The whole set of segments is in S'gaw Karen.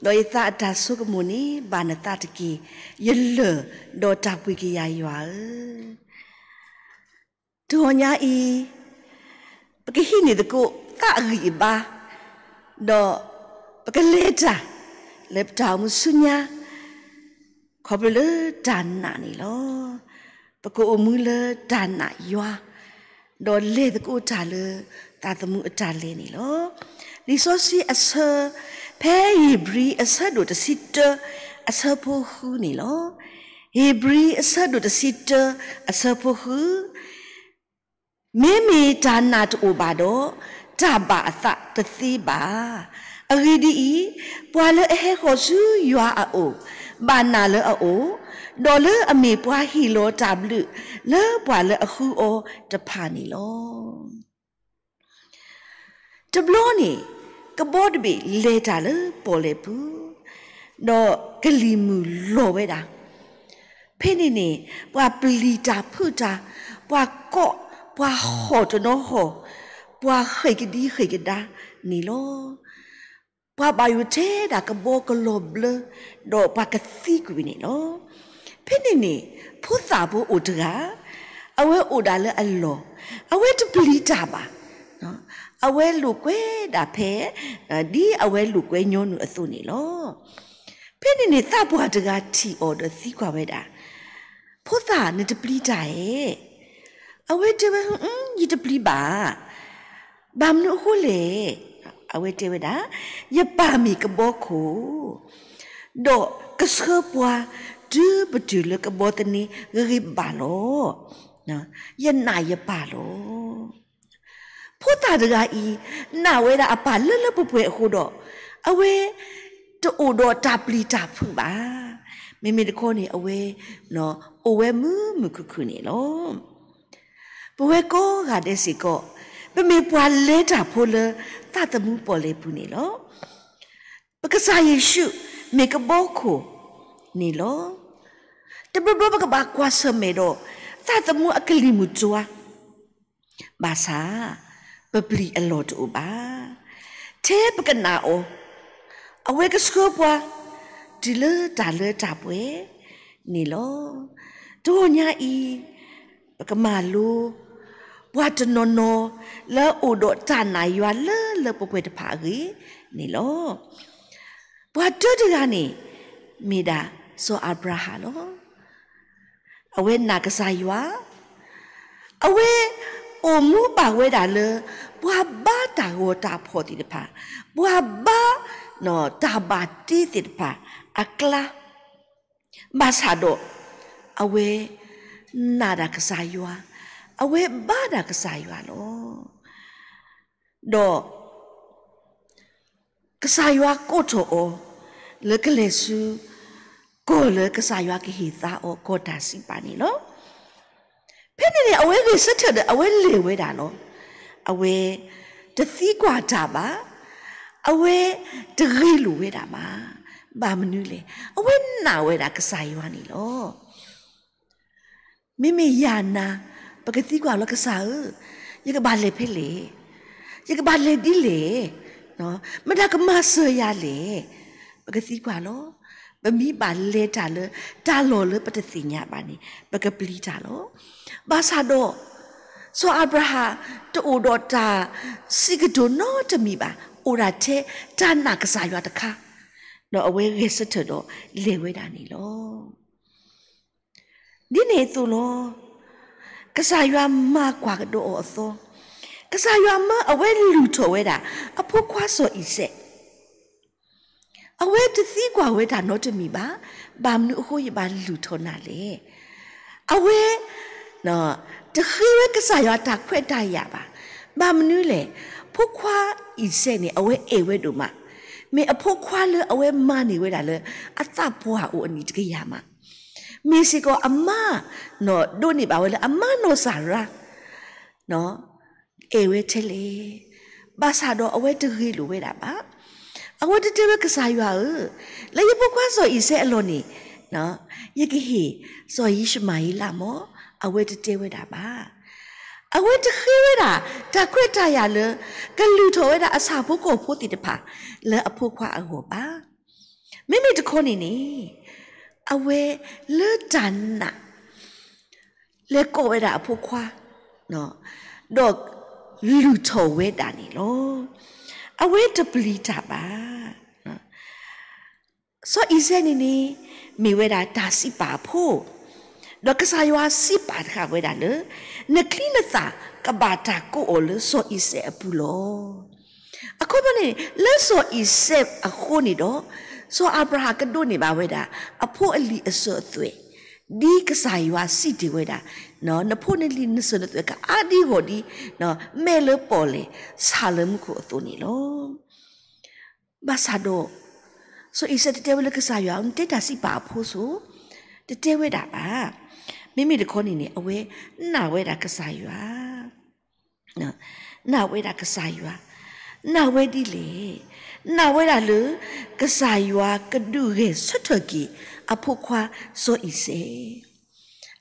ဒီးယသးအတၢ်ဆိကမိၣ်န့ၣ် ဘၣ်နသးတက့ၢ်, ယလၢၢ်ဒီးတၢ်ပှ့ၤကယၤယွၤဧၢ. တဂီၤညါအံၤ ပကဟံးန့ၢ်သကိးသးအဂံၢ်အဘါ, ဒီးပကလဲၤတၢ်လၢပတၢ်အိၣ်မူဆူညါ ခီဖျိလၢတၢ်နာ်န့ၣ်လီၤ. ပကအိၣ်မူလၢတၢ်နာ်ယွၤ, ဒီးလဲၤသကိးတၢ်လၢသးသမူအတၢ်လဲၤန့ၣ်လီၤ. လံာ်စီဆှံအဆၢ ဖဲဧ့ၤဘြံၤအဆၢဒိၣ်တဆံတၢ အဆၢဖိဃုန့ၣ်လီၤ. ဧ့ၤဘြံၤအဆၢဒိၣ်တဆံတၢ အဆၢဖိဃု, မ့မ့ၢ်တၢ်နာ်တအိၣ်ဘၣ်ဒီး တၢ်ဘၣ်အသးတသ့ဘၣ်. အဂ့ၢ်ဒ်အံၤ, ပှၤလၢအဟဲဃီၤဆူယွၤအအိၣ် ဘၣ်နာ်လၢအအိၣ်, ဒီးလၢအမ့ၢ်ပှၤဟ့ၣ်လီၤတၢ်ဘျုး လၢပှၤလၢအဃုအီၤတဖၣ်န့ၣ်လီၤ. တဘျီန့ၣ် ကဘီတဘ့ၣ်လဲၤတၢ်လၢပီၣ်လဲၣ်ပူၤ, ဒီးကလံၤမုၢ်လီၤဝဲဒၣ်. ဖဲန့ၣ်န့ၣ် ပှၤပျံၤတၢ်ဖုးတၢ်, ပှၤကိး, ပှၤဟီၣ်တနီၤဟီၣ်, ပှၤဃ့ၢ်ကဒံဃ့ၢ်ကဒါန့ၣ်လီၤ. ပှၤဘၣ်ယိၣ်ထဲဒၣ်ကဘီကလီၤဘျၢ, ဒီးပှၤကသံကွံာ်န့ၣ်လီၤ. ဖဲန့ၣ်န့ၣ် ဖိသၣ်ဖိအိၣ်တဂၤ, အဝဲအိၣ်ဒၣ်လၢအလီၢ်, အဝဲတပျံၤတၢ်ဘၣ်. အဝဲလိာ်ကွဲဒၣ်ဖဲ ဒ်အဝဲလိာ်ကွဲညီနုၢ်အသိးန့ၣ်လီၤ. ဖဲန့ၣ်န့ၣ် သးပှၢ်တဂၤထံၣ်အီၤဒီးသံကွၢ်ဝဲဒၣ်, ဖိသၣ်နတပျံၤတၢ်ဧါ. အဝဲတဲဝဲ, ယတပျံၤဘၣ်. ဘၣ်မနုၤအဃိလဲၣ်. အဝဲတဲဝဲဒၣ်, ယပၢ်မ့ၢ်ကဘီခိၣ်, ဒီးကဆှၢပှၤ တုၤပတုာ်လၢကဘီသန့ဂ့ၤဂ့ၤဘၣ်လီၤ. ယနာ်ယပၢ်လီၤ. ဖိသၣ်တဂၤအံၤ နာ်ဝဲဒၣ်အပၢ်လၢလၢပှဲၤပှဲၤအဃိဒီး အဝဲတအိၣ်ဒီးတၢ်ပျံၤတၢ်ဖုးဘၣ်. မ့မ့ၢ်တခီန့ၣ် အဝဲအိၣ်ဝဲမုာ်မုာ်ခုၣ်ခုၣ်န့ၣ်လီၤ. ပဝဲကိးဂၤဒဲးစ့ၢ်ကီး ပမ့ၢ်ပှၤလဲၤတၢ်ဖိလၢသးသမူပီၣ်လဲၣ်ပူၤန့ၣ်လီၤ. ပကစၢ်ယ့ၣ်ၡူးမ့ၢ်ကဘီခိၣ်န့ၣ်လီၤ. တဘျီဘျီပကဘၣ်ကွၢ်ဆၢၣ်မဲာ်ဒီး သးသမူအကလံၤမုၢ်တွၤ ဘၣ်ဆၣ် ပပျံၤအလီၢ်တအိၣ်ဘၣ်. ထဲပကနာ်အီၤ, အဝဲကဆှၢပှၤ တုၤလၢတၢ်လၢတၢ်ပှဲၤန့ၣ်လီၤ. တဂီၤညါအံၤ ပကမၤလိ ပှၤတနီၤနီၤ လၢအိၣ်ဒီးတၢ်နာ်ယွၤလၢလၢပှဲၤပှဲၤတဖၣ်အဂ့ၢ်န့ၣ်လီၤ. ပှၤတၢတဂၤန့ၣ် မ့ၢ်ဒၣ်စီၤအၤဘြၤဟၣ်လီၤ. အဝဲနာ်ကစၢ်ယွၤ, အဝဲအိၣ်မူဘၣ်ဝဲဒၣ်လၢ ပှၤဘါတၢ်ဂီၤတၢ်ဖီၣ်သ့ၣ်တဖၣ်, ပှၤဘါ တၢ်ဘၣ်တ့သ့ၣ်တဖၣ်အကျါ, ဘၣ်ဆၣ်ဒီး အဝဲနာ်ဒၣ်ကစၢ်ယွၤ, အဝဲဘါဒၣ်ကစၢ်ယွၤလီၤ. ဒီး ကစၢ်ယွၤကိးထီၣ်အီၤ လၢကလဲၤဆူ ကီၢ်လၢကစၢ်ယွၤကဟ့ၣ်သါအီၤကီၢ်တၢ်စံးပာ်န့ၣ်လီၤ. ဖဲန့ၣ်န့ၣ် အဝဲဂဲၤဆၢထၢၣ်ဒီးအဝဲလဲၤဝဲဒၣ်လီၤ. အဝဲတသံကွၢ်တၢ်ဘၣ်, အဝဲတဂ့ၤလိာ်ဝဲဒၣ်ဘၣ်. ဘၣ်မနုၤလဲၣ်, အဝဲနာ်ဝဲဒၣ်ကစၢ်ယွၤန့ၣ်လီၤ. မ့မ့ၢ်ယၤနၤ ပကသံကွၢ်လီၤ ကစၢ်ဧၢ, ယကဘၣ်လဲၤဖဲလဲၣ်, ယကဘၣ်လဲၤဒ်လဲၣ်, မတၤကမၤစၢၤယၤလဲၣ်. ပကသံကွၢ်လီၤ. ပမ့ၢ်ဘၣ်လဲၤတၢ်လၢ တၢ်လီၢ်လၢပတသ့ၣ်ညါဘၣ်န့ၣ် ပကပျံၤတၢ်လီၤ. ဘၣ်ဆၣ်ဒီး စီၤအၤဘြၤဟၣ် တအိၣ်ဒီးတၢ်စံးကတိၤနီတမံၤဘၣ်, အိၣ်ဒၣ်ထဲတၢ်နာ်ကစၢ်ယွၤတခါ, ဒီးအဝဲဂဲၤဆၢထၢၣ်ဒီးလဲၤဝဲဒၣ်န့ၣ်လီၤ. ဒ်န့ၣ်အသိးလီၤ. ကစၢ်ယွၤမၤကွၢ်ကဒီးအီၤအသီ, ကစၢ်ယွၤမၢအဝဲလုၢ်ထီၣ်ဝဲဒၣ် အဖိခွါစီၤအံၤစဲး, အဝဲတသံကွၢ်ဝဲတၢ်နီတမံၤဘၣ်. ဘၣ်မနုၤအဃိယဘၣ်လုၢ်ထီၣ်နၤလဲၣ်. အဝဲ တဃ့ဝဲကစၢ်ယွၤတၢ်ခွဲးတၢ်ယာ်ဘၣ်. ဘၣ်မနုၤလဲၣ်, ဖိခွါအံၤစဲးန့ၣ် အဝဲအဲၣ်ဝဲဒိၣ်မး, မ့ၢ်အဖိခွါလၢအဝဲမၤန့ၢ်ဝဲဒၣ်လၢ အသးပှၢ်အိၣ်အနံၣ်တကယၤမး, မ့ၢ်စ့ၢ်ကီးအမါ ဒိးန့ၢ်ဘၣ်ဝဲလၢအမါနီၢ်စၤရါ အဲၣ်ဝဲထဲလဲၣ်. ဘၣ်ဆၣ်ဒီးအဝဲတဂ့ၤလိာ်ဝဲဒၣ်ဘၣ်. အဝဲတတဲဝဲကစၢ်ယွၤဧၢ, လၢယဖိခွါစီၤအံၤစဲးအလီၢ်န့ၣ် ယကဟ့ၣ်စီၤယံၡမၤဧ့လးမၢ်. အဝဲတတဲဝဲဒၣ်ဘၣ်. အဝဲတဃ့ဝဲဒၣ် တၢ်ခွဲးတၢ်ယာ်လၢ ကလုၢ်ထီၣ်ဝဲဒၣ်အဆၣ်ဖိကီၢ်ဖိသ့ၣ်တဖၣ် လၢအဖိခွါအဂီၢ်ဘၣ်. မ့မ့ၢ်တခီန့ၣ်န့ၣ် အဝဲလၢတၢ်နာ် လဲၤကိးဝဲဒၣ်အဖိခွါ ဒီးလုၢ်ထီၣ်ဝဲဒၣ်န့ၣ်လီၤ. အဝဲတပျံၤတၢ်ဘၣ်. စီၤအံၤစဲးန့ၣ်န့ၣ် မ့ၢ်ဝဲဒၣ်တၢ်စံးပာ်အဖိ, ဒီးကစၢ်ယွၤစံးပာ်တဃာ်ဝဲဒၣ်လၢ နချံနသၣ်ကဘၣ်တၢ်ကိးအီၤလၢစီၤအံၤစဲးအပူၤလီၤ. အခီပညီန့ၣ် လၢစီၤအံၤစဲးအဃိန့ၣ်ဒီး စီၤအၤဘြၤဟၣ်ကဒိးန့ၢ်ဘၣ်ဝဲဒၣ် အဖိအလံၤအစၢၤအသွဲၣ် ဒ်ကစၢ်ယွၤစံးတ့ၢ်ဝဲဒၣ်, နဖိနလံၤနစၢၤနသွဲၣ်ကအါဒ်ဂီၢ်ဒ် မဲးလၢပီၣ်လဲၣ်ဆၣ်လၢမူခိၣ်အသိးန့ၣ်လီၤ. ဘၣ်ဆၣ်ဒီး စီၤအံၤစဲးတတဲဝဲလၢကစၢ်ယွၤ နတဲတၢ်စံးပာ်အဖိဆိ, တတဲဝဲဒၣ်ဘၣ်. မ့မ့ၢ်တခီန့ၣ်န့ၣ် အဝဲနာ်ဝဲဒၣ်ကစၢ်ယွၤ နာ်ဝဲဒၣ်ကစၢ်ယွၤ, နာ်ဝဲဒ်လဲၣ်, နာ်ဝဲဒၣ်လၢ ကစၢ်ယွၤကဒုးဂဲၤဆၢထၢၣ်က့ၤ အဖိခွါစီၤအံၤစဲး,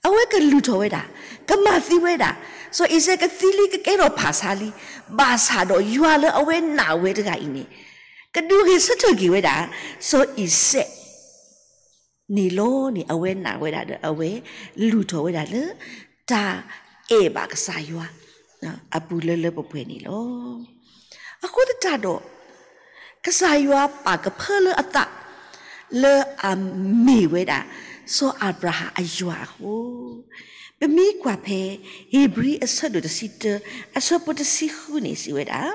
အဝဲကလုၢ်ထီၣ်ဝဲဒၣ်, ကမၤသံဝဲဒၣ်, စီၤအံၤစဲးကသံလံ ကကဲထီၣ်ဖၣ်ဆါလံ, ဘၣ်ဆၣ်ဒီးယွၤလၢအဝဲနာ်ဝဲတဂၤအံၤန့ၣ် ကဒုးဂဲၤဆၢထၢၣ်က့ၤဝဲဒၣ် စီၤအံၤစဲး န့ၣ်လီၤန့ၣ် အဝဲနာ်ဝဲဒၣ်ဒီး အဝဲလုၢ်ထီၣ်ဝဲဒၣ်လၢ တၢ်အဲၣ်ဘၣ်ကစၢ်ယွၤ အပူၤလၢလၢပှဲၤပှဲၤန့ၣ်လီၤ. အဃိသတးဒီး ကစၢ်ယွၤပာ်ကဖၢလၢအသး လၢအမ့ၢ်ဝဲဒၣ် စီၤအၤဘြၤဟၣ်အယွၤအဃိ ပမ့ၢ်ကွၢ်ဖဲ ဧ့ၤဘြံၤအဆၢဒိၣ်တဆံတၢ အဆၢဖိတဆံဃုန့ၣ်စံးဝဲဒၣ်,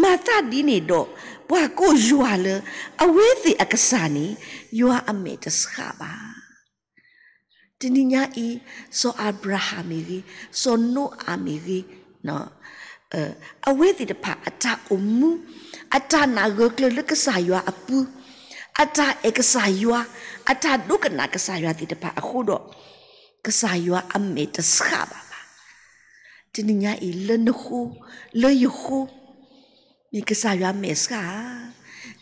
မၤသးဒ်န့ၣ်ဒီး ပှၤကိးယွၤလၢ အဝဲသ့ၣ်အကစၢ်န့ၣ် ယွၤအမဲာ်တဆှးဘၣ်. တနံၤညါအံၤ စီၤအၤဘြၤဟၣ်မ့ၢ်ဂ့ၤ, စီၤနိအၤမ့ၢ်ဂ့ၤ, အဝဲသ့ၣ်တဖၣ်အတၢ်အိၣ်မူ, အတၢ်နာ်ဂၢၢ်ကျၢၤလၢကစၢ်ယွၤအပူၤ, အတၢ်အဲၣ်ကစၢ်ယွၤ, အတၢ်ဒိကနၣ်ကစၢ်ယွၤသ့ၣ်တဖၣ်အဃိဒီး ကစၢ်ယွၤအမဲာ်တဆှးဘၣ်ဘၣ်. တနံၤညါအံၤ လၢနဃိ, လၢယဃိ, မ့ၢ်ကစၢ်ယွၤမဲာ်ဆှးဧါ.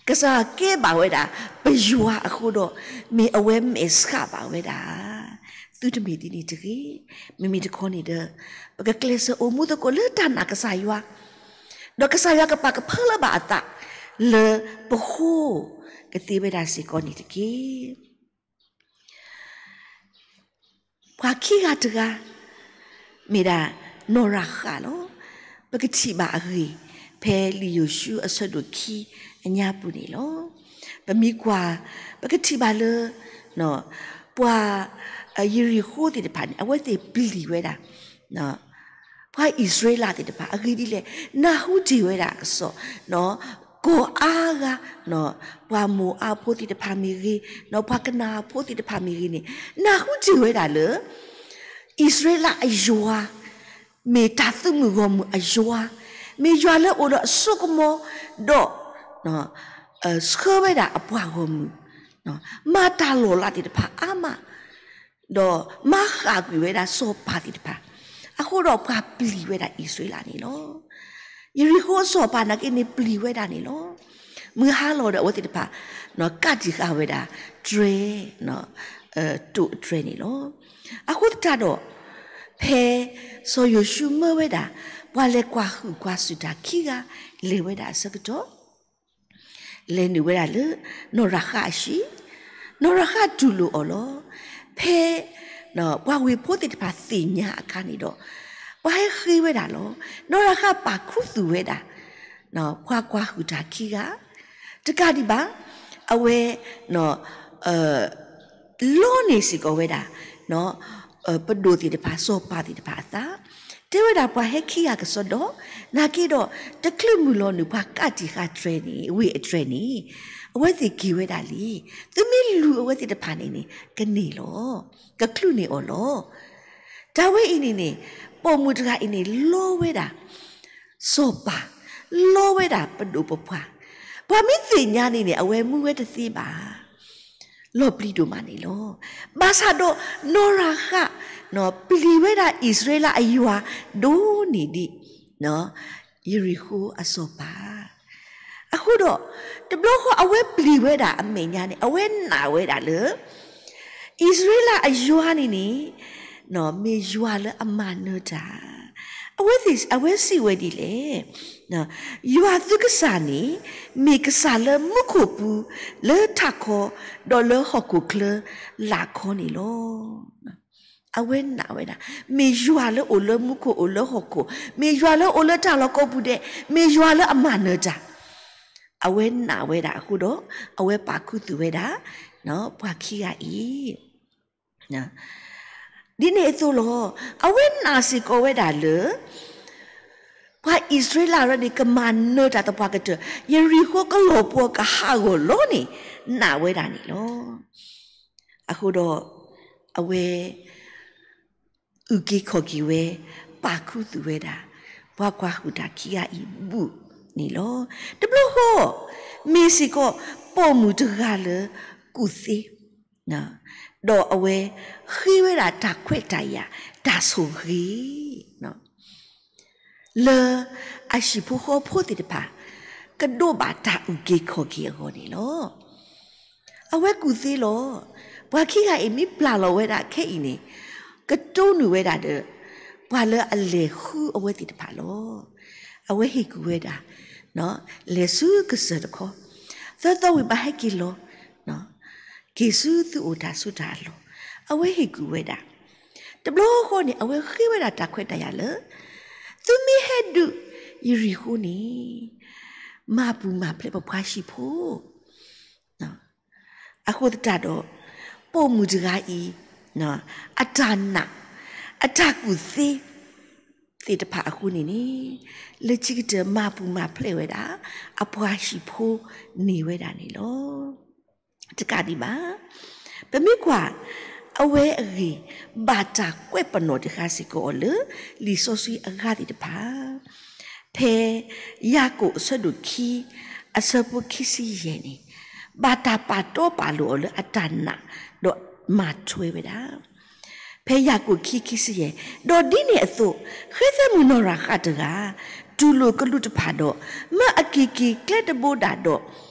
ကစၢ်ယွၤကဲဘၣ်ဝဲဒၣ် ပယွၤအဃိဒီး မ့ၢ်အဝဲမဲာ်ဆှးဘၣ်ဝဲဒၣ်ဧါ. သုတမ့ၢ်ဒ်န့ၣ်တဂ့ၤ. မ့မ့ၢ်တခီန့ၣ်ဒီး ပကကျဲးစၢးအိၣ်မူသကိးလၢတၢ်နာ်ကစၢ်ယွၤ, ဒီးကစၢ်ယွၤကပာ်ကဖၢလၢဘၣ်အသး လၢပဃိ ကသ့ဝဲဒၣ်စ့ၢ်ကီးန့ၣ်တက့ၢ်. ပှၤခံဂၤတဂၤ မ့ၢ်ဒၣ်နီၢ်ရၤဃၣ်လီၤ. ပကထံၣ်ဘၣ်အဂ့ၢ် ဖဲလံာ်ယိၤၡူအဆၢဒိၣ်ခံအညါပူၤန့ၣ်လီၤ. ပမ့ၢ်ကွၢ် ပကထံၣ်ဘၣ်လၢ ပှၤ ယရံၣ်ဃိသ့ၣ်တဖၣ်န့ၣ် အဝဲသ့ၣ်ပျံၤဝဲဒၣ် ပှၤအံၣ်စရ့လးသ့ၣ်တဖၣ် အဂ့ၢ်ဒ်လဲၣ်, နၢ်ဟူတ့ၢ်ဝဲဒၣ်ကစီၣ် ကီၢ်အါဂၤ ပှၤမိၤအၤဖိသ့ၣ်တဖၣ်မ့ၢ်ဂ့ၤ, ပှၤကနၤအၤဖိသ့ၣ်တဖၣ်မ့ၢ်ဂ့ၤန့ၣ် နၢ်ဟူတ့ၢ်ဝဲဒၣ်လၢ အံၣ်စရ့လးအယွၤ မ့ၢ်တၢ်သုးမုၢ်ဂီၢ်မုၢ်အယွၤ, မ့ၢ်ယွၤလၢအိၣ်ဒီးအစိကမီၤ ဒီး ဆှၢဝဲဒၣ်အပှၤဂီၢ်မုၢ်, မၤတၢ်လီၤလးသ့ၣ်တဖၣ်အါမး, ဒီးမၤဃၣ်ကွံာ်ဝဲဒၣ်စီၤပၤသ့ၣ်တဖၣ်, အဃိဒီးပှၤပျံၤဝဲဒၣ်အံၣ်စရ့လးန့ၣ်လီၤ. ယရံၣ်ဃိအစီၤပၤနာ်က့န့ၣ်ပျံၤဝဲဒၣ်န့ၣ်လီၤ. မုၢ်ဟါလီၤဒီးအဝဲသ့ၣ်တဖၣ် ကးတံာ်ဃာ်ဝဲဒၣ် တြဲၤ တိာ်အတြဲၤန့ၣ်လီၤ. အဃိသတးဒီး ဖဲစီၤယိၤၡူမၢဝဲဒၣ် ပှၤလဲၤကွၢ်ဟုၣ်ကွၢ်စူၣ်တၢ်ခံဂၤ လဲၤဝဲဒၣ်အဆၢကတီၢ် လဲၤနုာ်ဝဲဒၣ်လၢ နီၢ်ရၤဃၣ်အဟံၣ်, နီၢ်ရၤဃၣ်တူၢ်လိာ်အီၤလီၤ. ဖဲ ပှၤဝ့ၢ်ဖိသ့ၣ်တဖၣ်သ့ၣ်ညါအခါန့ၣ်ဒီး ပှၤဟဲဃ့ဝဲဒၣ်လီၤ. နီၢ်ရၤဃၣ်ပာ်ခူသူၣ်ဝဲဒၣ် ပှၤကွၢ်ဟုၣ်တၢ်ခံဂၤ တကးဒံးဘၣ် အဝဲ လီန့ၢ်စ့ၢ်ကီးဝဲဒၣ် ပဒိၣ်သ့ၣ်တဖၣ် စီၤပၤသ့ၣ်တဖၣ်အသး, တဲဝဲဒၣ်ပှၤဟဲခံဂၤကစီဒီ, နာ်က့ဒီး တချုးမုၢ်လီၤနုာ်ပှၤကးတံာ်ဃာ်တြဲၤန့ၣ် ဝ့ၢ်အတြဲၤန့ၣ် အဝဲသ့ၣ်က့ၤဝဲဒၣ်လံ. သုမ့ၢ်လူၤအဝဲသ့ၣ်တဖၣ်န့ၣ်န့ၣ် ကန့ၢ်လီၤ. ကချုးန့ၢ်အီၤလီၤ. တၢ်ဝဲအံၤန့ၣ်န့ၣ် ပိာ်မုၣ်တဂၤအံၤန့ၣ် လီဝဲဒၣ် စီၤပၤ, လီဝဲဒၣ်ပဒိၣ်ပပှၢ်, ပှၤမ့ၢ်သ့ၣ်ညါန့ၣ်န့ၣ် အဝဲမူဝဲတသ့ဘၣ်. လီၤပျံၤဒိၣ်မးန့ၣ်လီၤ. ဘၣ်ဆၣ်ဒီး နီၢ်ရၤဃၣ် ပျံၤဝဲဒၣ်အံၣ်စရ့လးအယွၤ ဒိၣ်န့ၢ်ဒံး ယရံၣ်ဃိအစီၤပၤ. အဃိဒီး တဘျီဃီအဝဲပျံၤဝဲဒၣ်အမဲာ်ညါန့ၣ် အဝဲနာ်ဝဲဒၣ်လၢ အံၣ်စရ့လးအယွၤန့ၣ်န့ၣ် မ့ၢ်ယွၤလၢအမၤနၢၤတၢ်, အဝဲသ့ၣ် အဝဲစံးဝဲဒ်လဲၣ်, ယွၤသုကစၢ်န့ၣ် မ့ၢ်ကစၢ်လၢမူခိၣ်ပူၤ, လၢထးခီ, ဒီးလၢဟီၣ်ခိၣ်ချၢလာ်ခီန့ၣ်လီၤ. အဝဲနာ်ဝဲဒၣ် မ့ၢ်ယွၤလၢအိၣ်လၢမူခိၣ်အိၣ်လၢဟီၣ်ခိၣ်, မ့ၢ်ယွၤလၢအိၣ်လၢတၢ်လီၢ်ကိးပူၤဒဲး, မ့ၢ်ယွၤလၢအမၤနၢၤတၢ်, အဝဲနာ်ဝဲဒၣ်အဃိဒီး အဝဲပာ်ခူသူၣ်ဝဲဒၣ် ပှၤခံဂၤအံၤ ဒ်န့ၣ်အသိးလီၤ. အဝဲနာ်စ့ၢ်ကီးဝဲဒၣ်လၢ ပှၤအံၣ်စရ့လးရဲၣ်န့ၣ် ကမၤနၢၤတၢ်သပှၢ်ကတၢၢ်, ယရံၣ်ဃိကလီၤပှီၤကဟးဂီၤလီၤန့ၣ် နာ်ဝဲဒၣ်န့ၣ်လီၤ. အဃိဒီး အဝဲ အုၣ်က့ၤခီၣ်က့ၤဝဲ, ပာ်ခူသူၣ်ဝဲဒၣ် ပှၤကွၢ်ဟုၣ်တၢ်ခံဂၤအံၤဘူၣ်န့ၣ်လီၤ. တဘျီဃီ မ့ၢ်စ့ၢ်ကီး ပိာ်မုၣ်တဂၤလၢကူၣ်သ့, ဒီးအဝဲဃ့ဝဲဒၣ်တၢ်ခွဲးတၢ်ယာ် တၢ်ဆိၣ်ဂ့ၤ လၢအဟံၣ်ဖိဃီဖိသ့ၣ်တဖၣ် ကဒိးဘၣ်တၢ်အုၣ်က့ၤခီၣ်က့ၤအဂီၢ်န့ၣ်လီၤ. အဝဲကူၣ်သ့လီၤ. ပှၤခံဂၤအံၤမ့ၢ်ပျၢ်လီၤဝဲဒၣ်ခဲအံၤန့ၣ် ကတိနုာ်ဝဲဒၣ်ဒီး ပှၤလၢအလဲၤဃုအဝဲသ့ၣ်တဖၣ်လီၤ. အဝဲဟ့ၣ်ကူၣ်ဝဲဒၣ် လဲၤဆူကစၢၢ်တခီ, သၢသီဝံၤဘၣ်ဟဲက့ၤလီၤ က့ၤဆူသုအိၣ်တၢ်ဆူတၢ်အလီၢ်, အဝဲဟ့ၣ်ကူၣ်ဝဲဒၣ်. တဘျီဃီန့ၣ် အဝဲဃ့ဝဲဒၣ်တၢ်ခွဲးတၢ်ယာ်လၢ သုမ့ၢ်ဟဲဒုးယရံၣ်ဃိန့ၣ် မၤပူၤမၤဖျဲးပပှၤဟံၣ်ဖိ အဃိသတးဒီး ပိာ်မုၣ်တဂၤအံၤ အတၢ်နာ် အတၢ်ကူၣ်သ့သ့ၣ်တဖၣ်အဃိန့ၣ်န့ၣ် လၢခံကတၢၢ်မၤပူၤမၤဖျဲးဝဲဒၣ် အပှၤဟံၣ်ဖိန့ၢ်ဝဲဒၣ်န့ၣ်လီၤ. တကးဒံးဘၣ် ပမ့ၢ်ကွၢ် အဝဲအဂ့ၢ် ဘၣ်တၢ်ကွဲးပနီၣ်တဃာ်စ့ၢ်ကီးအီၤလၢ လံာ်စီဆှံအဂၤသ့ၣ်တဖၣ် ဖဲယၤကိာ်အဆၢဒိၣ်ခံ အဆၢဖိခံဆံယဲၢ်န့ၣ် ဘၣ်တၢ်ပာ်တီပာ်လိၤအီၤလၢအတၢ်နာ် ဒီးမၤထွဲဝဲဒၣ် ဖဲယၤကိာ်ခံ ခံဆံယဲၢ်, ဒီးဒ်န့ၣ်အသိး ဃဲသဲမုၣ်နီၢ်ရၤဃၣ်တဂၤ တူၢ်လိာ်ကလူးတဖၣ်ဒီး မၢအက့ၤက့ၤကျဲတဘိဒၣ်ဒီး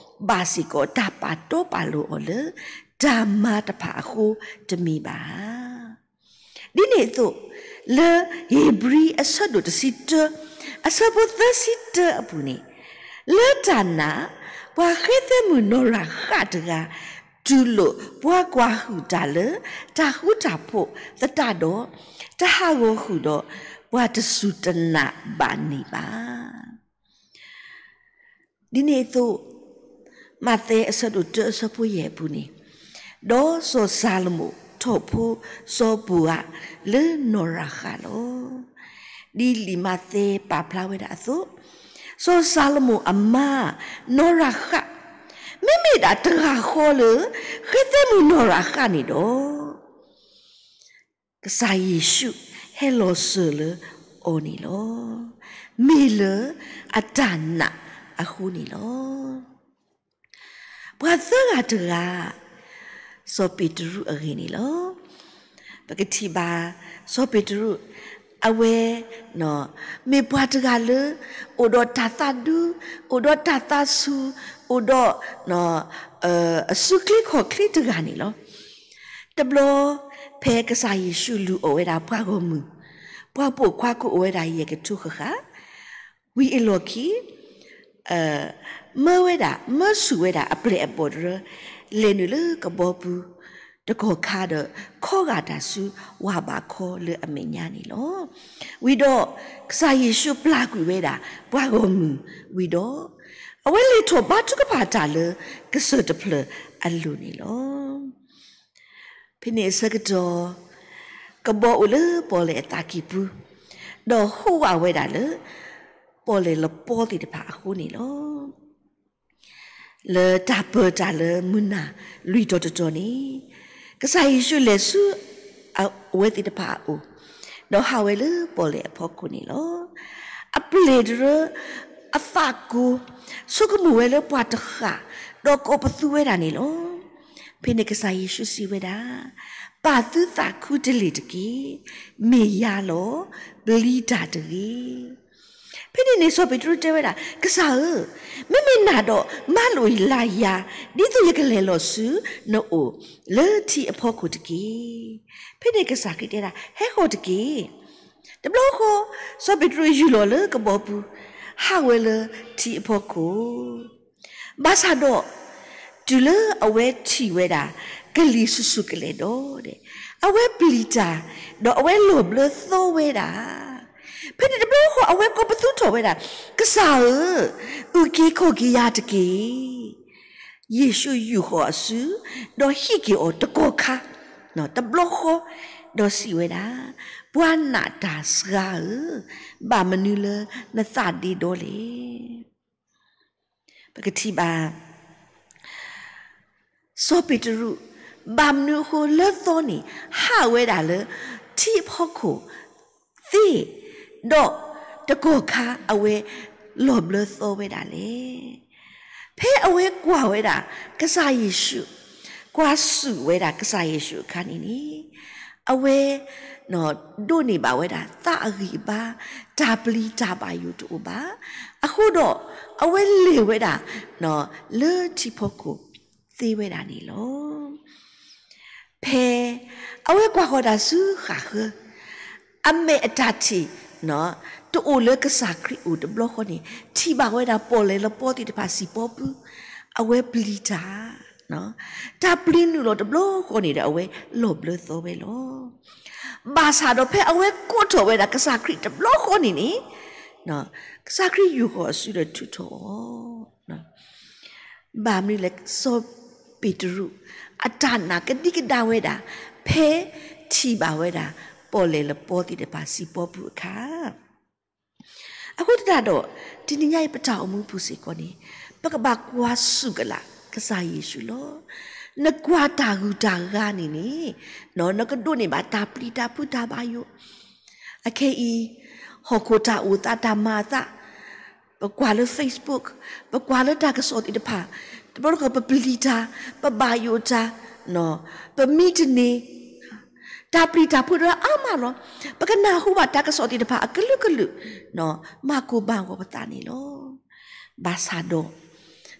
ဘၣ်စ့ၢ်ကီးတၢ်ပာ်တီပာ်လိၤအီၤလၢ တၢ်မၤတဖၣ်အဃိတမ့ၢ်ဘၣ်. ဒ်န့ၣ်အသိး လၢဧ့ၤဘြံၤအဆၢဒိၣ်တဆံတၢ အဆၢဖိသၢဆံတၢအပူၤန့ၣ် လၢတၢ်နာ် ပှၤဃဲသဲမုၣ်နီၢ်ရၤဃၣ်တဂၤ တူၢ်လိာ်ပှၤကွၢ်ဟုၣ်တၢ်လၢ တၢ်ဃူတၢ်ဖိးသတးဒီး တဟးဂီၤဃုာ်ဒီး ပှၤတစူၢ်တနာ်ဘၣ်န့ၣ်ဘၣ်. ဒ်န့ၣ်အသိး မးသဲအဆၢဒိၣ်တၢအဆၢဖိယဲၢ်အပူၤန့ၣ်, ဒီးစီၤၡၤလမိၣ်ထီၣ်ဖိစီၤဘိဧးလၢနီၢ်ရၤဃၣ်လီၤ. ဒ်လံာ်မးသဲပာ်ဖျါဝဲဒၣ်အသိး, စီၤၡၤလမိၣ်အမါ နီၢ်ရၤဃၣ် မ့မ့ၢ်ဒၣ်တဂၤဃီလၢ ဃဲသဲမုၣ်နီၢ်ရၤဃၣ်န့ၣ်ဒီး ကစၢ်ယ့ၣ်ၡူးဟဲလီၤစၢၤလၢအီၤန့ၣ်လီၤ. မ့ၢ်လၢအတၢ်နာ်အဃိန့ၣ်လီၤ. ပှၤသၢဂၤတဂၤ စီၤပ့းတရူးအဂ့ၢ်န့ၣ်လီၤ. ပကထံၣ်ဘၣ် စီၤပ့းတရူး အဝဲ မ့ၢ်ပှၤတဂၤလၢ အိၣ်ဒီးတၢ်သးဒူ, အိၣ်ဒီးတၢ်သးဆူၣ်, အိၣ်ဒီး အစုချ့ခီၣ်ချ့တဂၤန့ၣ်လီၤ. တဘျီ ဖဲကစၢ်ယ့ၣ်ၡူးလူၤအီၣ်ဝဲဒၣ်ပှၤဂီၢ်မုၢ်, ပှၤပိာ်ခွါကိးအီၤဝဲဒၣ်ယဲၢ်ကထိဃၣ်ဃၣ်, ဝံၤအလီၢ်ခံ မၢဝဲဒၣ် မၢဆူၣ်ဝဲဒၣ်အပျဲၢ်အဘီၣ်တရၢ လဲၤနုာ်လၢကဘီပူၤ တကီၢ်ခါဒီး ခီဂာ်တၢ်ဆူဝၢ်ဘးခီလၢအမဲာ်ညါန့ၣ်လီၤ. ဝံၤဒီး ကစၢ်ယ့ၣ်ၡူးပျၢ်ကွံာ်ဝဲဒၣ် ပှၤဂီၢ်မုၢ်ဝံၤဒီး အဝဲလဲၤထီၣ်ဘါထုကဖၣ်တၢ်လၢကစၢၢ်တဖျၢၣ်အလိၤန့ၣ်လီၤ. ဖဲန့ၣ်အဆၢကတီၢ် ကဘီအိၣ်လၢပီၣ်လဲၣ်အသးကံၢ်ပူၤ, ဒီးဟူးဝးဝဲဒၣ်လၢ ပီၣ်လဲၣ်လပီသ့ၣ်တဖၣ်အဃိန့ၣ်လီၤ. လၢတၢ်ပၢတၢ်လၢမုၢ်နၤလွံၢ်တီၤတတီၤန့ၣ်, ကစၢ်ယ့ၣ်ၡူးလဲၤဆူ အဝဲသ့ၣ်တဖၣ်အအိၣ်, ဒီးဟးဝဲလၢပီၣ်လဲၣ်အဖီခိၣ်န့ၣ်လီၤ. အပျဲၢ်တရၢ အသးကိၤ ဆိကမိၣ်ဝဲလၢပှၤတဃၣ်, ဒီးကိးပသူဝဲဒၣ်န့ၣ်လီၤ. ဖဲန့ၣ်ကစၢ်ယ့ၣ်ၡူးစံးဝဲဒၣ်, ပာ်သုသးခူတလ့ၢ်တက့ၢ်. မ့ၢ်ယၤလီၤ. ပျံၤတၢ်တဂ့ၤ. ဖဲန့ၣ်န့ၣ် စီၤပ့းတရူးတဲဝဲဒၣ်, ကစၢ်ဧၢ, မ့မ့ၢ်နၤဒီး မၤလိာ်လၢယၤ ဒ်သိးယကလဲၤလီၤဆူနအိၣ်လၢထံအဖီခိၣ်တက့ၢ်. ဖဲန့ၣ်ကစၢ်ခရံာ်တဲဒၣ်, ဟဲဃီၤတက့ၢ်. တဘျီဃီ စီၤပ့းတရူးယူၢ်လီၤလၢကဘီပူၤ, ဟးဝဲလၢထံအဖီခိၣ်, ဘၣ်ဆၣ်ဒီး တုၤလၢအဝဲထံၣ်ဝဲဒၣ် ကလံၤဆူၣ်ဆူၣ်ကလဲာ်ဒီး, အဝဲပျံၤတၢ်, ဒီးအဝဲလီၤဘျၢသီဝဲဒၣ်. ဖဲန့ၣ်တဘျီဃီ အဝဲကိးပသူထီၣ်ဝဲဒၣ်, ကစၢ်ဧၢ, အုၣ်က့ၤခီၣ်က့ၤယၤတက့ၢ်. ယ့ၣ်ၡူးယူာ်ဃီၤအစု, ဒီးဟံးက့ၤအီၤတကီၢ်ခါ, တဘျီဃီ, ဒီးစံးဝဲဒၣ်, ပှၤနာ်တၢ်စှၤဧၢ, ဘၣ်မနုၤလၢနသးဒ့ဒီလဲၣ်. ပကထံၣ်ဘၣ် စီၤပ့းတရူး ဘၣ်မနုၤအဃိလၢသီန့ၣ် ဟးဝဲဒၣ်လၢထံအဖီခိၣ်သ့, ဒီးတကီၢ်ခါအဝဲလီၤဘျၢသီဝဲဒၣ်လဲၣ်. ဖဲအဝဲကွၢ်ဝဲဒၣ်ကစၢ်ယ့ၣ်ၡူး, ကွၢ်ဆူၣ်ဝဲဒၣ်ကစၢ်ယ့ၣ်ၡူးအခါန့ၣ်န့ၣ်, အဝဲ ဒိးန့ၢ်ဘၣ်ဝဲဒၣ်သးအဂံၢ်အဘါ, တၢ်ပျံၤတၢ်ဘၣ်ယိၣ်တအိၣ်ဘၣ်. အဃိဒီး အဝဲလဲၤဝဲဒၣ် လၢထံဖီခိၣ်သ့ဝဲဒၣ်န့ၣ်လီၤ. ဖဲအဝဲကွၢ်ဃီၤတၢ်ဆူဃၣ်ဃၢၤ, အမဲာ်အတၢ်ထံၣ် တအိၣ်လၢကစၢ်ခရံာ်အိၣ်တဘျီဃီန့ၣ် ထံၣ်ဘၣ်ဝဲဒၣ်ပီၣ်လဲၣ်လပီသ့ၣ်တဖၣ်စံၣ်ပီပူၤ, အဝဲပျံၤတၢ်, တၢ်ပျံၤနုာ်လီၤတဘျီဃီန့ၣ်ဒီး အဝဲလီၤဘျၢသီဝဲလီၤ. ဘၣ်ဆၣ်ဒီးဖဲအဝဲကိးထီၣ်ဝဲဒၣ်ကစၢ်ခရံာ်တဘျီဃီန့ၣ်န့ၣ်, ကစၢ်ခရံာ်ယူာ်ဃီၤအစုဒီးထုးထီၣ်အီၤ ဘၣ်မနုၤလဲၣ် စီၤပ့းတရူး အတၢ်နာ်ကဒံကဒါဝဲဒၣ် ဖဲထံၣ်ဘၣ်ဝဲဒၣ် ပီၣ်လဲၣ်လပီသ့ၣ်တဖၣ်စံၣ်ပီပူၤအခါ. အဃိသတးဒီး တနံၤညါအံၤပတၢ်အိၣ်မူပူၤစ့ၢ်ကီးန့ၣ် ပကဘၣ်ကွၢ်ဆူၣ်ကလာ်ကစၢ်ယ့ၣ်ၡူးလီၤ. နကွၢ်တၢ်ဂုၤတၢ်ဂၤန့ၣ်န့ၣ် နကဒိးန့ၢ်ဘၣ်တၢ်ပျံၤတၢ်ဖုးတၢ်ဘၣ်ယိၣ်. အခဲအံၤ ဟီၣ်ခိၣ်တၢ်အိၣ်သးတၢ်မၤအသး ပကွၢ်လၢ Facebook, ပကွၢ်လၢတၢ်ကစီၣ်သ့ၣ်တဖၣ်, တဘျီတခီၣ်ပပျံၤတၢ်, ပဘၣ်ယိၣ်တၢ်, ပမံတန့ၢ်, တၢ်ပျံၤတၢ်ဖုးတၢ်အါမးလီၤ. ပကနၢ်ဟူဘၣ်တၢ်ကစီၣ်သ့ၣ်တဖၣ်အကလုာ်ကလုာ်, မၤကိၢ်မၤဂီၤပသးန့ၣ်လီၤ. ဘၣ်ဆၣ်ဒီး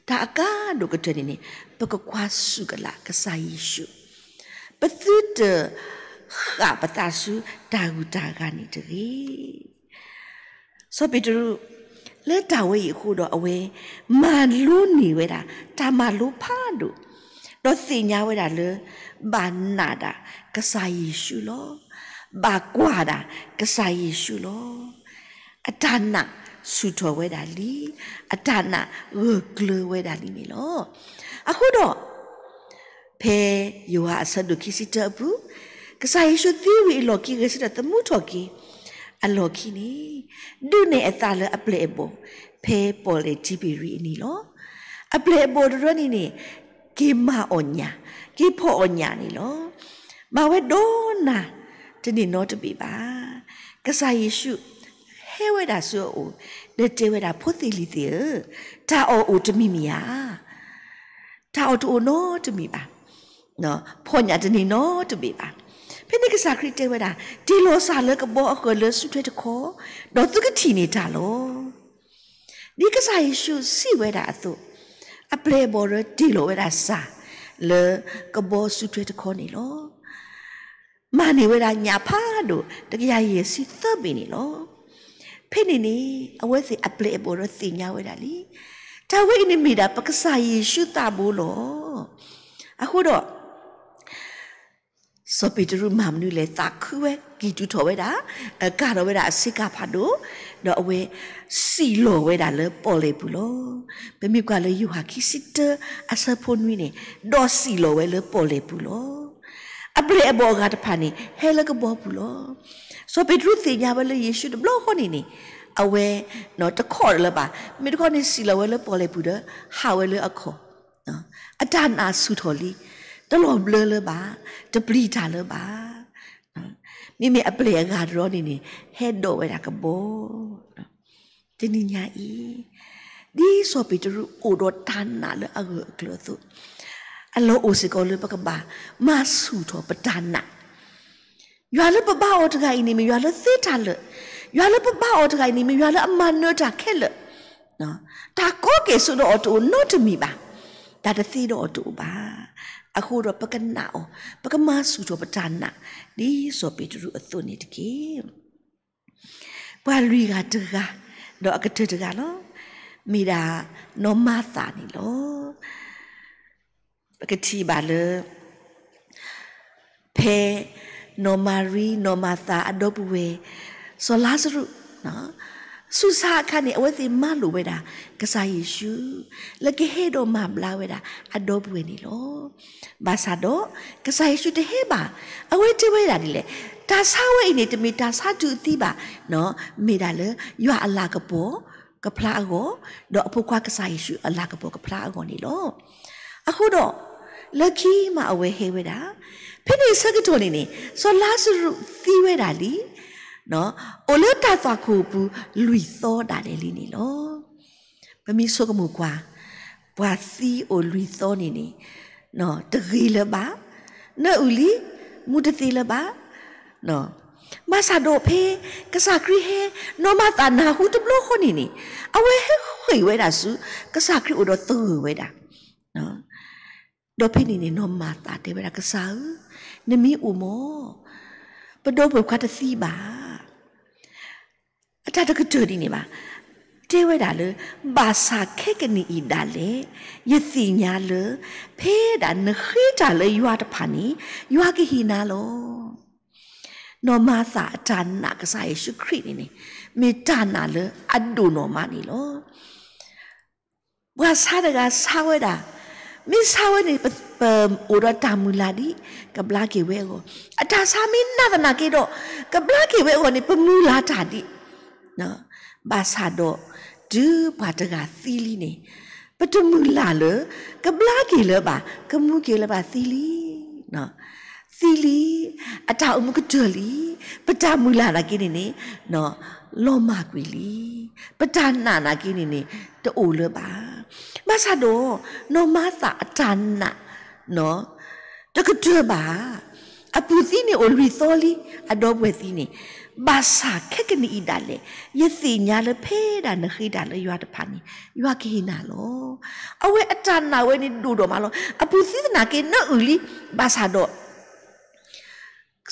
တၢ်အကါဒိၣ်ကတၢၢ်န့ၣ်န့ၣ် ပကကွၢ်ဆူၣ်ကလာ်ကစၢ်ယ့ၣ်ၡူး, ပသုတဃၣ်ပသးဆူတၢ်ဂုၤတၢ်ဂၤန့ၣ်တဂ့ၤ. စီၤပ့းတရူး လၢတၢ်ဝဲအံၤအဃိဒီးအဝဲ မၤလိန့ၢ်ဝဲဒၣ် တၢ်မၤလိဖးဒိၣ်, ဒီးသ့ၣ်ညါဝဲဒၣ်လၢ ဘၣ်နာ်ဒၣ်ကစၢ်ယ့ၣ်ၡူးလီၤ. ဘၣ်ကွၢ်ဒၣ်ကစၢ်ယ့ၣ်ၡူးလီၤ. အတၢ်နာ်ဆူၣ်ထီၣ်ဝဲဒၣ်လံ, အတၢ်နာ်ဂၢၢ်ကျၢၤဝဲဒၣ်လံန့ၣ်လီၤ. အဃိဒီး ဖဲယိၤဟၣ်အဆၢဒိၣ်ခံဆံတၢအပူၤ, ကစၢ်ယ့ၣ်ၡူးသံဝံၤအလီၢ်ခံ ဂဲၤဆၢထၢၣ်သမူထီၣ်က့ၤအလီၢ်ခံန့ၣ်, ဒုးနဲၣ်အသးလၢအပျဲၢ်အဘီၣ် ဖဲပီၣ်လဲၣ်တံဘ့ရံအနံၤလီၤ. အပျဲၢ်အဘီၣ်တရၢန့ၣ်န့ၣ် က့ၤမၤအီၣ်ညၣ်, က့ၤဖီၣ်အီၣ်ညၣ်န့ၣ်လီၤ. မၤဝဲဒီးနၤတန့ၢ်နီတဘ့ၣ်ဘၣ်. ကစၢ်ယ့ၣ်ၡူးဟဲဝဲဒၣ်ဆူအအိၣ်, ဒီးတဲဝဲဒၣ် ဖိသ့ၣ်လံၤသ့ၣ်ဧၢ, တၢ်အီၣ်အိၣ်တမံၤမံၤဧါ. တၢ်အီၣ်တအိၣ်နီတမံၤဘၣ်. ဖီၣ်ညၣ်တန့ၢ်နီတဘ့ၣ်ဘၣ်. ဖဲန့ၣ်ကစၢ်ခရံာ်တဲဝဲဒၣ်, တ့ၢ်လီၤစၢ်လၢကဘီအဃၢၤလၢစုထွဲတခီ, ဒီးသုကထံၣ်န့ၢ်တၢ်လီၤ. ဒ်ကစၢ်ယ့ၣ်ၡူးစံးဝဲဒၣ်အသိး, အပျဲၢ်အဘီၣ်တရၢတ့ၢ်လီၤဝဲဒၣ်စၢ် လၢကဘီစုထွဲတခီန့ၣ်လီၤ. မၤန့ၢ်ဝဲဒၣ်ညၣ်ဖးဒိၣ် တကယၤယဲၢ်ဆံသၢဘ့ၣ်န့ၣ်လီၤ. ဖဲန့ၣ်န့ၣ် အဝဲသ့ၣ်အပျဲၢ်အဘီၣ်တရၢသ့ၣ်ညါဝဲဒၣ်လံ. တၢ်ဝဲအံၤန့ၣ်မ့ၢ်ဒၣ်ပကစၢ်ယ့ၣ်ၡူးသးဘိလီၤ. အဃိဒီး စီၤပ့းတရူးမၤမနုၤလဲၣ်, သးခုဝဲ, ကံၢ်တူာ်ထီၣ်ဝဲဒၣ်, ကၢ်ထီၣ်ဝဲဒၣ်အဆ့ကၤဖးဒိၣ်, ဒီးအဝဲစံၣ်လီၤဝဲဒၣ်လၢပီၣ်လဲၣ်ပူၤလီၤ. ပမ့ၢ်ကွၢ်လၢယိၤဟၣ်ခံဆံတၢအဆၢဖိနွံန့ၣ်, ဒီးစံၣ်လီၤဝဲလၢပီၣ်လဲၣ်ပူၤလီၤ. အပျဲၢ်အဘီၣ်အဂၤတဖၣ်န့ၣ် ဟဲလၢကဘီပူၤလီၤ. စီၤပ့းတရူးသ့ၣ်ညါဝဲလၢယ့ၣ်ၡူးတဘျီဃီန့ၣ်န့ၣ်, အဝဲတခီၣ်လၢၤဘၣ်, မ့ၢ်တခီန့ၣ် စံၣ်လီၤဝဲလၢပီၣ်လဲၣ်ပူၤဒီး ဟးဝဲလၢအခီၣ်, အတၢ်နာ်ဆူၣ်ထီၣ်လံ, တလီၤဘျၢလၢၤဘၣ်, တပျံၤတၢ်လၢၤဘၣ်. မ့မ့ၢ်အပျဲၢ်အဂၤတရီန့ၣ်န့ၣ် ဟဲဒိးဝဲဒၣ်ကဘီ တနံၤညါအံၤ, ဒ်စီၤပ့းတရူးအိၣ်ဒီးတၢ်နာ်လၢအဂၢၢ်အကျၢၤအသိး, အလီၢ်အိၣ်စ့ၢ်ကီးလၢပကဘၣ်မၤဆူၣ်ထီၣ်ပတၢ်နာ်. ယွၤလၢပဘါအီၤတဂၤအံၤန့ၣ် မ့ၢ်ယွၤလၢသ့တၢ်လၢာ်, ယွၤလၢပဘါအီၤတဂၤအံၤန့ၣ် မ့ၢ်ယွၤလၢအမၤနၢၤတၢ်ခဲလၢာ်, တၢ်ကီကဲၣ်ဆိးဒီးအီၤတအိၣ်နီတမံၤဘၣ်, တၢ်တသ့ဒီးအီၤတအိၣ်ဘၣ်. အဃိဒီးပကနာ်အီၤ, ပကမၤဆူၣ်ထီၣ်ပတၢ်နာ် ဒ်စီၤပ့းတရူးအသိးန့ၣ်တက့ၢ်. ပှၤလွံၢ်ဂၤတဂၤ, ဒီးအကတၢၢ်တဂၤလီၤ. မ့ၢ်ဒၣ်နီၢ်မၤသးန့ၣ်လီၤ. ပကထံၣ်ဘၣ်လၢ ဖဲနီၢ်မၤရံ နီၢ်မၤသး အဒီပုၢ်ဝဲၢ် စီၤလါစရူး ဆူၣ်ဆါအခါန့ၣ် အဝဲသ့ၣ်မၤလိာ်ဝဲဒၣ် ကစၢ်ယ့ၣ်ၡူး လၢကဟဲဒီးမၤဘျါဝဲဒၣ်အဒီပုၢ်ဝဲၢ်န့ၣ်လီၤ. ဘၣ်ဆၣ်ဒီး ကစၢ်ယ့ၣ်ၡူးတဟဲဘၣ်. အဝဲတဲဝဲဒၣ်ဒ်လဲၣ်, တၢ်ဆါဝဲအံၤန့ၣ် တမ့ၢ်တၢ်ဆါတုၤအသံဘၣ်, မ့ၢ်ဒၣ်လၢယွၤအလၤကပီၤကဖျါအဂီၢ်, ဒီးအဖိခွါကစၢ်ယ့ၣ်ၡူးအလၤကပီၤကဖျါအဂီၢ်န့ၣ်လီၤ. အဃိဒီး လၢခံမးအဝဲဟဲဝဲဒၣ်, ဖဲန့ၣ်ဆၢကတီၢ်န့ၣ်န့ၣ် စီၤလါစရူးသံဝဲဒၣ်လံ, အိၣ်လၢတၢ်သွၣ်ခိၣ်ပူၤလွံၢ်သီဒၣ်လဲာ်လံန့ၣ်လီၤ. ပမ့ၢ်ဆိကမိၣ်ကွၢ်, ပှၤသံအိၣ်လွံၢ်သီန့ၣ်န့ၣ် တဂ့ၤလၢၤဘၣ်, နၢအုၣ်လံ, မူတသ့လၢၤဘၣ်. ဘၣ်ဆၣ်ဒီးဖဲ ကစၢ်ခရံာ်ဟဲ, နီၢ်မၤသးနၢ်ဟူတဘျီဃီန့ၣ်န့ၣ် အဝဲဟဲဃ့ၢ်ဝဲဒၣ်ဆူ ကစၢ်ခရံာ်အိၣ်ဒီးသဂၢၢ်ဝဲဒၣ်. ဒီးဖဲန့ၣ်န့ၣ် နီၢ်မၤသးတဲဝဲဒၣ် ကစၢ်ဧၢ, နမ့ၢ်အိၣ်မး, ပဒီပုၢ်ဝဲၢ်ခွါတသံဘၣ်. အတၢ်တကတၢၢ်ဒ်န့ၣ်ဘၣ်. တဲဝဲဒၣ်လၢ ဘၣ်ဆၣ်ခဲကနံၣ်အံၤဒၣ်လဲာ် ယသ့ၣ်ညါလၢ ဖဲဒၣ်နဃ့တၢ်လၢယွၤတဖၣ်န့ၣ် ယွၤကဟ့ၣ်နၤလီၤ. နီၢ်မၤသးအတၢ်နာ်ကစၢ်ယ့ၣ်ၡူးခရံာ်န့ၣ်န့ၣ် မ့ၢ်တၢ်နာ်လၢအဒိၣ်နီၢ်မးန့ၣ်လီၤ. ပှၤဆါတဂၤဆါဝဲဒၣ်, မ့ၢ်ဆါဝဲန့ၣ် ပ, ပအိၣ်ဒီးတၢ်မုၢ်လၢ်ဒ်အံၤ ကဘျါက့ၤဝဲအဂီၢ်, အတၢ်ဆါမ့ၢ်နးသနာ်က့ဒီး ကဘျါက့ၤဝဲအဂီၢ်န့ၣ် ပမုၢ်လၢ်တၢ်ဒ်အံၤ. ဘၣ်ဆၣ်ဒီး တုၤပှၤတဂၤသံလံန့ၣ် ပတမုၢ်လၢ်လၢ ကဘျါက့ၤလၢၤဘၣ်, ကမူက့ၤလၢၤဘၣ်သံလံ. သံလံ, အတၢ်အိၣ်မူကတၢၢ်လံ, ပတၢ်မုၢ်လၢ်သနာ်က့န့ၣ်န့ၣ် လီၤမၢ်ကွံာ်လံ. ပတၢ်နာ်သနာ်က့န့ၣ်န့ၣ် တအိၣ်လၢၤဘၣ်. ဘၣ်ဆၣ်ဒီး နီၢ်မၤသးအတၢ်နာ် တကတၢၢ်ဘၣ်. အပုၢ်သံန့ၣ်အိၣ်လွံၢ်သီလံ, အဒီပုၢ်ဝဲၢ်သံန့ၣ်, ဘၣ်ဆၣ်ခဲကနံၣ်အံၤဒၣ်လဲာ် ယသ့ၣ်ညါလၢဖဲဒၣ်နဃ့တၢ်လၢယွၤတဖၣ်န့ၣ် ယွၤကဟ့ၣ်နၤလီၤ. အဝဲအတၢ်နာ်ဝဲန့ၣ်ဒိၣ်ဒိၣ်မးလီၤ. အပုၢ်သံသနာ်က့နၢအုၣ်လံ, ဘၣ်ဆၣ်ဒီး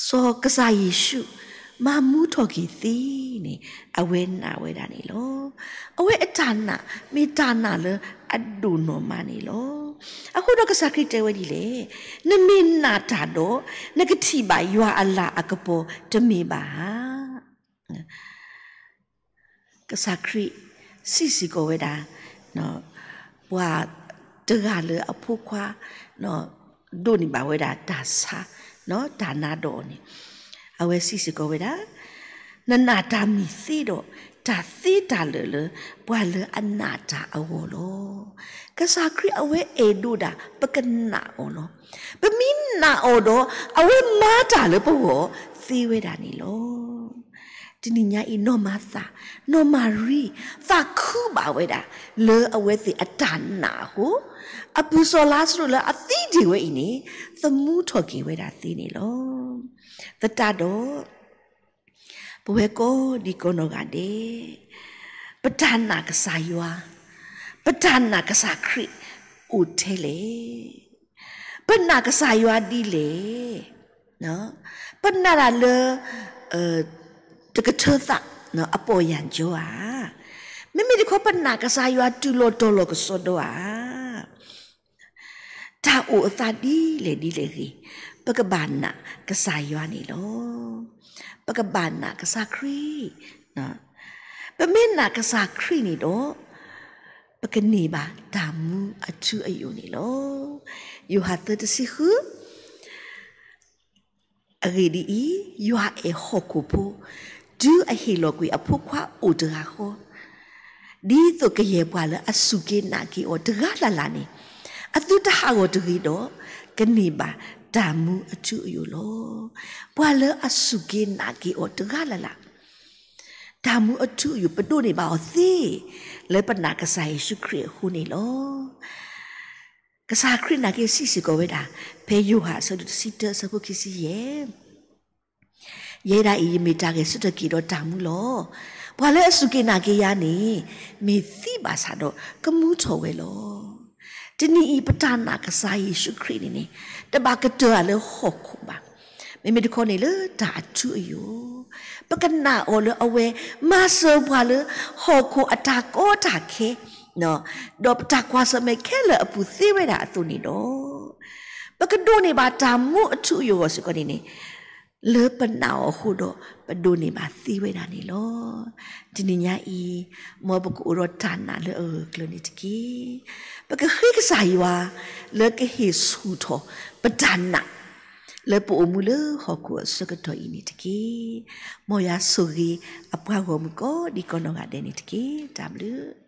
စီၤကစၢ်ယ့ၣ်ၡူး မၤမူထီၣ်က့ၤသ့န့ၣ် အဝဲနာ်ဝဲဒၣ်န့ၣ်လီၤ. အဝဲအတၢ်နာ် မ့ၢ်တၢ်နာ်လၢအဒိၣ်နီၢ်မးန့ၣ်လီၤ. အဃိဒီးကစၢ်ခရံာ်တဲဝဲဒ်လဲၣ်, နမ့ၢ်နာ်တၢ်ဒီး နကထံၣ်ဘၣ်ယွၤအလၤအကပီၤတမ့ၢ်ဘၣ်ဧါ. ကစၢ်ခရံာ်စံးစ့ၢ်ကီးဝဲဒၣ်, ပှၤတဂၤလၢအဖိခွါ ဒိးန့ၢ်ဘၣ်ဝဲဒၣ်တၢ်ဆါ, တၢ်နါဒီးအီၤန့ၣ်, အဝဲစံးစ့ၢ်ကီးဝဲဒၣ်, နနာ်တၢ်မ့ၢ်သ့ဒီး တၢ်သ့တၢ်လၢာ်လၢပှၤလၢအနာ်တၢ်အဂီၢ်လီၤ. ကစၢ်ခရံာ်အဝဲအဲၣ်ဒိးဒၣ် ပကနာ်အီၤလီၤ. ပမ့ၢ်နာ်အီၤဒီး အဝဲမၤတၢ်လၢပဂီၢ်သ့ဝဲဒၣ်န့ၣ်လီၤ. တနံၤညါအံၤ နီၢ်မၤသး, နီၢ်မၤရံ သးခုဘၣ်ဝဲဒၣ် လၢအဝဲသ့ၣ်အတၢ်နာ်အဃိ, အပုၢ်စီၤလါစရူးလၢအသံတ့ၢ်ဝဲအံၤန့ၣ် သမူထီၣ်က့ၤဝဲဒၣ်သ့န့ၣ်လီၤ. သတးဒီး ပဝဲကိးဒံကိးနီၢ်ဂၤဒဲး, ပတၢ်နာ်ကစၢ်ယွၤ, ပတၢ်နာ်ကစၢ်ခရံာ်အိၣ်ထဲလဲၣ်. ပနာ်ကစၢ်ယွၤဒ်လဲၣ်. ပနာ်တၢ်လၢ တကထၢသး အပီၢ်ယၢ်ကၠီဧါ. မ့မ့ၢ်တခီ ပနာ်ကစၢ်ယွၤတုၤလီၤတီၤလီၤကစီဒီဧါ. တၢ်အိၣ်အသးဒ်လဲၣ်ဒ်လဲၣ်ဂ့ၤ, ပကဘၣ်နာ်ကစၢ်ယွၤန့ၣ်လီၤ. ပကဘၣ်နာ်ကစၢ်ခရံာ်. ပမ့ၢ်နာ်ကစၢ်ခရံာ်န့ၣ်ဒီး ပကန့ၢ်ဘၣ်တၢ်မူအထူအယိာ်န့ၣ်လီၤ. ယိၤဟၣ်သၢတဆံဃု အဂ့ၢ်ဒ်အံၤ, ယွၤအဲၣ်ဟီၣ်ခိၣ်ဖိ, တုၤအဟ့ၣ်လီၤကွံာ်အဖိခွါအိၣ်တဂၤဃီ, ဒ်သိးကယဲၢ်ပှၤလၢအစူၢ်က့ၤနာ်က့ၤအီၤတဂၤလၢ်လၢ်န့ၣ်, အသုတဟးဂီၤတဂ့ၤဒီး, ကန့ၢ်ဘၣ်တၢ်မူအထူအယိာ်လီၤ. ပှၤလၢအစူၢ်က့ၤနာ်က့ၤအီၤတဂၤလၢ်လၢ် တၢ်မူအထူအယိာ်ပဒိးန့ၢ်ဘၣ်အီၤသ့, လၢပနာ်ကစၢ်ယ့ၣ်ၡူးခရံာ်အဃိန့ၣ်လီၤ. ကစၢ်ခရံာ်နာ်က့ၤစံးစ့ၢ်ကီးဝဲဒၣ်, ဖဲယိၤဟၣ်အဆၢဒိၣ်တဆံတၢအဆၢဖိခံဆံယဲၢ်, ယဲဒၣ်အံၤ ယမ့ၢ်တၢ်ဂဲၤဆၢထၢၣ်က့ၤဒီးတၢ်မူလီၤ. ပှၤလၢအစူၢ်က့ၤနာ်က့ၤယၤန့ၣ်, မ့ၢ်သံဘၣ်ဆၣ်ဒီးကမူထီၣ်ဝဲလီၤ. တနံၤအံၤပတၢ်နာ်ကစၢ်ယ့ၣ်ၡူးခရံာ်န့ၣ်န့ၣ်, တဘၣ်ကတၢၢ်အလၢဟီၣ်ခိၣ်ဘၣ်. မ့မ့ၢ်တခီန့ၣ်လၢတၢ်အထူအယိာ် ပကနာ်အီၤလၢအဝဲမၤစၢၤပှၤလၢဟီၣ်ခိၣ်အတၢ်ကီတၢ်ခဲ, ဒီးပတၢ်ကွၢ်ဆၢၣ်မဲာ်ခဲလၢာ်အပူၤသ့ဝဲဒၣ်အသိးန့ၣ်လီၤ. ပကဒိးန့ၢ်ဘၣ်တၢ်မူအထူအယိာ်အဂီၢ်စ့ၢ်ကီးန့ၣ်န့ၣ် လၢပနာ်အီၤအဃိဒီး ပဒိးန့ၢ်ဘၣ်သ့ဝဲဒၣ်န့ၣ်လီၤ. တနံၤညါအံၤ မ်ပကအိၣ်ဒီးတၢ်နာ်လၢအဂၢၢ်ကျၢၤန့ၣ်တက့ၢ်. ပကဃ့ကစၢ်ယွၤ လၢကဟ့ၣ်ဆူၣ်ထီၣ်ပတၢ်နာ် လၢပအိၣ်မူလၢဟီၣ်ခိၣ်အဆၢကတီၢ်အံၤန့ၣ်တက့ၢ်. မ်ယွၤဆိၣ်ဂ့ၤအပှၤဂီၢ်မုၢ်ကိးဒံးကိးနီၢ်ဂၤဒဲးန့ၣ်တက့ၢ်. တၢ်ဘျုး